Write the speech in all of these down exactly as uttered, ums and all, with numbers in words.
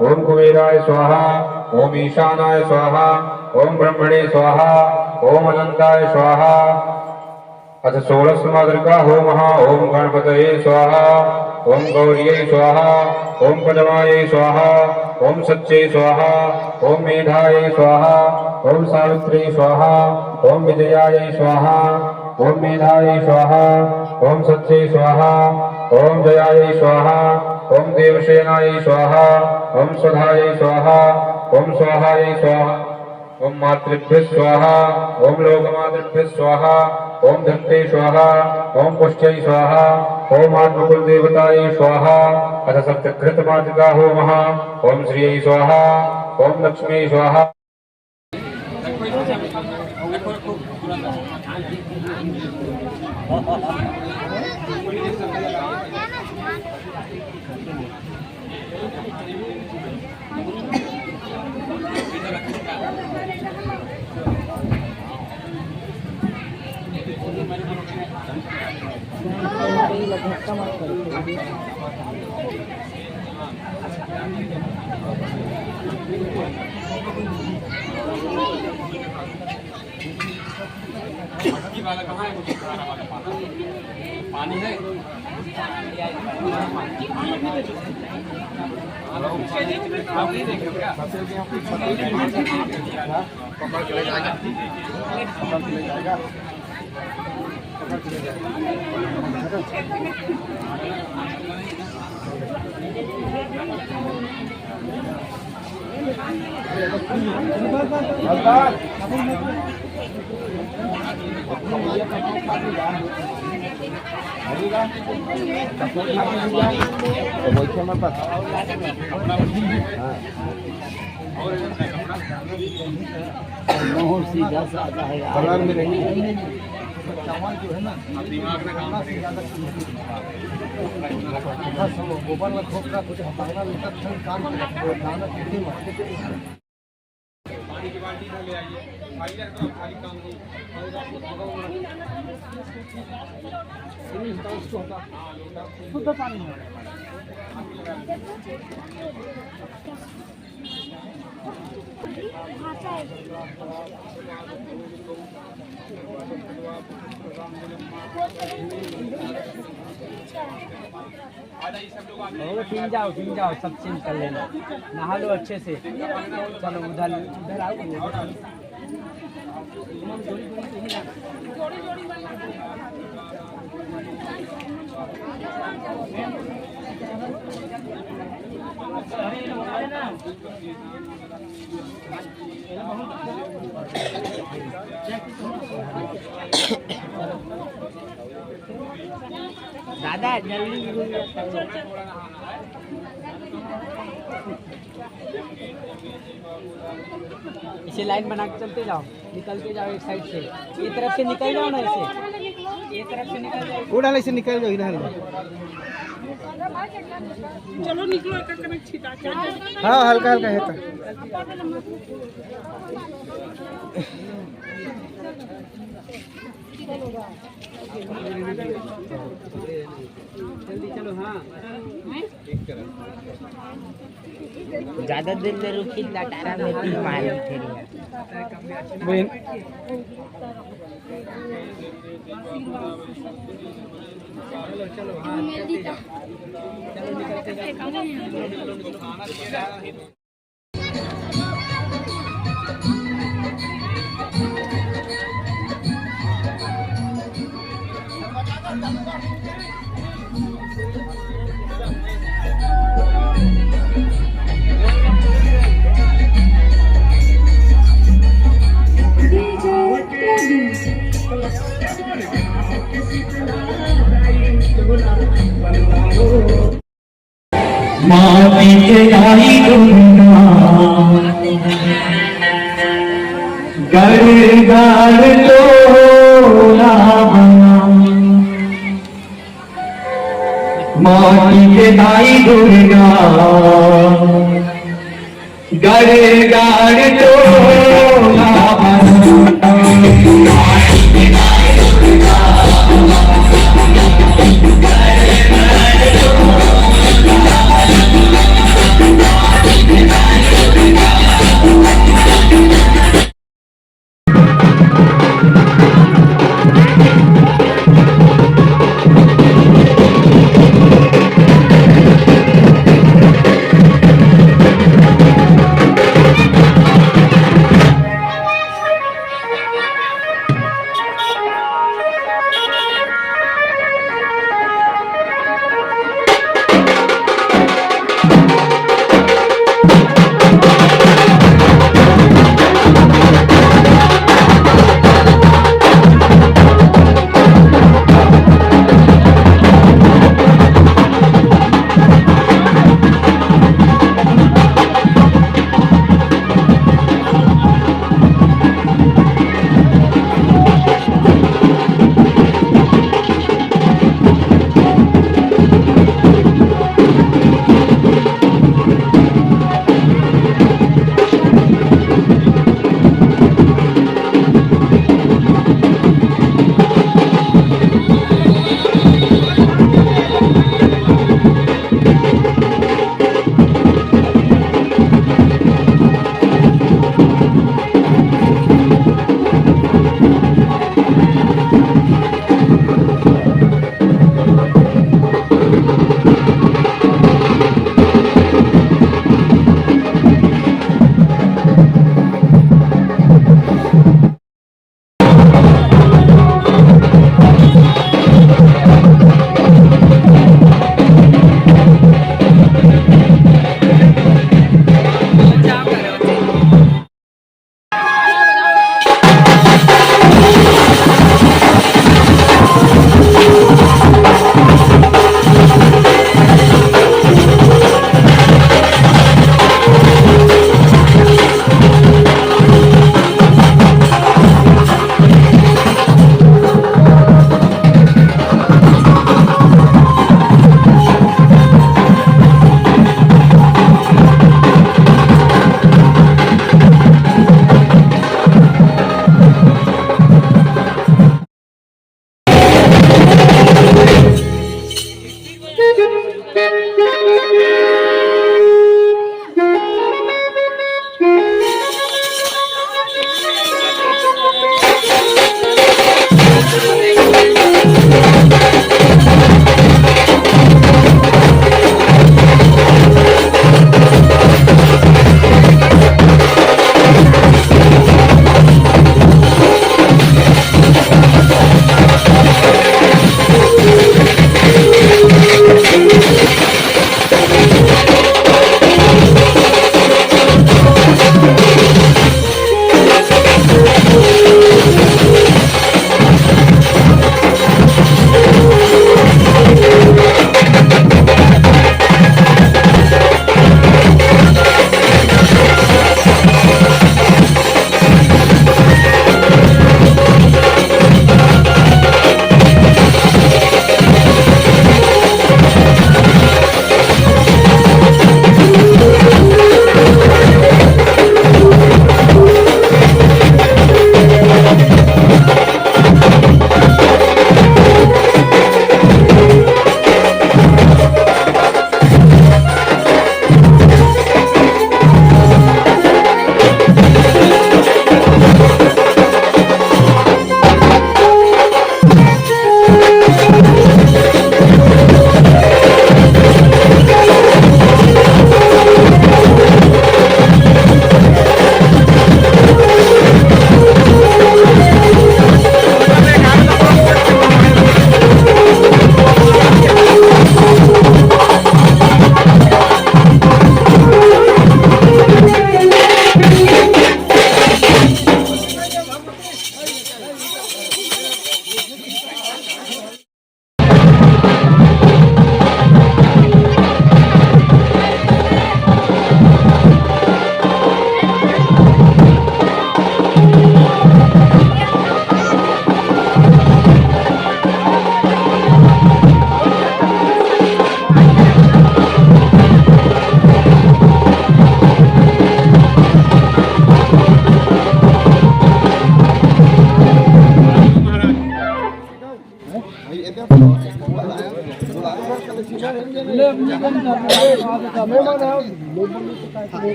ओम कुबेराय स्वाहा, ओम ईशानाय स्वाहा, ओम ब्रह्मणे स्वाहा, ओम अनंताय स्वाहा। अथ षोडश मातृका होमः। ओम गणपतये स्वाहा, ओम गौरिये स्वाहा, ओम पद्माये स्वाहा, ओम सच्चे स्वाहा, ओम मेधाये स्वाहा, ओम सावित्रे स्वाहा, ओम विजयाये स्वाहा, ओम मेधाये स्वाहा, ओम सच्चे स्वाहा, ओम जयाये स्वाहा, ओम देवसेनाये स्वाहा, ओम स्वधाये स्वाहा, ओम स्वाहाये स्वाहा, ओम मातृभ्य स्वाहा, ओम लोकमातृभ्य स्वाहा, ओम धत्ते स्वाहा, ओम पुष्ट्यै स्वाहा, ओम आत्मकुल देवताये स्वाहा। अथ सप्तकृत मातृका होमः। ओम श्रियै स्वाहा, ओम लक्ष्मी स्वाहा। पानी है। बहुत सीधा साधा है यार। कलर में रही। चावल जो है ना, दिमाग में काम करेगा। बस वो गोबर में खोपड़ा कुछ हटाना नहीं था, फिर काम किया, वो दाना कितनी मार। पानी की बाल्टी इधर ले आइए, खाली रख दो, खाली काम नहीं। शुद्ध पानी है। अरे पी जाओ, पी जाओ, सब चेंज कर लेना, नहा लो अच्छे से। चलो उधर, उधर आओ। दादा जल्दी। इसे लाइन बना के चलते जाओ, निकलते जाओ एक साइड से। ये तरफ से निकल जाओ ना, इसे, ये तरफ से निकल जाओ। वो डाल, इसे निकल जाओ इधर। चलो निकलो, एक कनेक्ट छिटा के। हाँ, हल्का हल्का है तो। जल्दी चलो, हाँ। ज्यादा देर ले रुकी, लटारा में तीन मार फेरी। बहन। चलो, चलो, हाँ, चलते जाओ। चलो, निकलते जाओ। माटी के दाई दुनिया, गड़ गड़ टोला बना। माटी के दाई दुर्गा, गड़ गड़ टोला बना।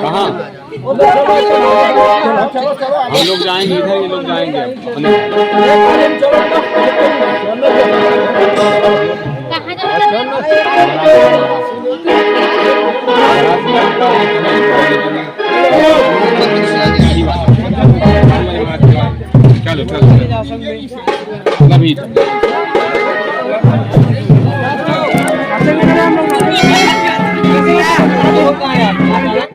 कहाँ? हम लोग जाएंगे इधर, ये लोग जाएंगे अपने। चलो, चलो, चलो। अभी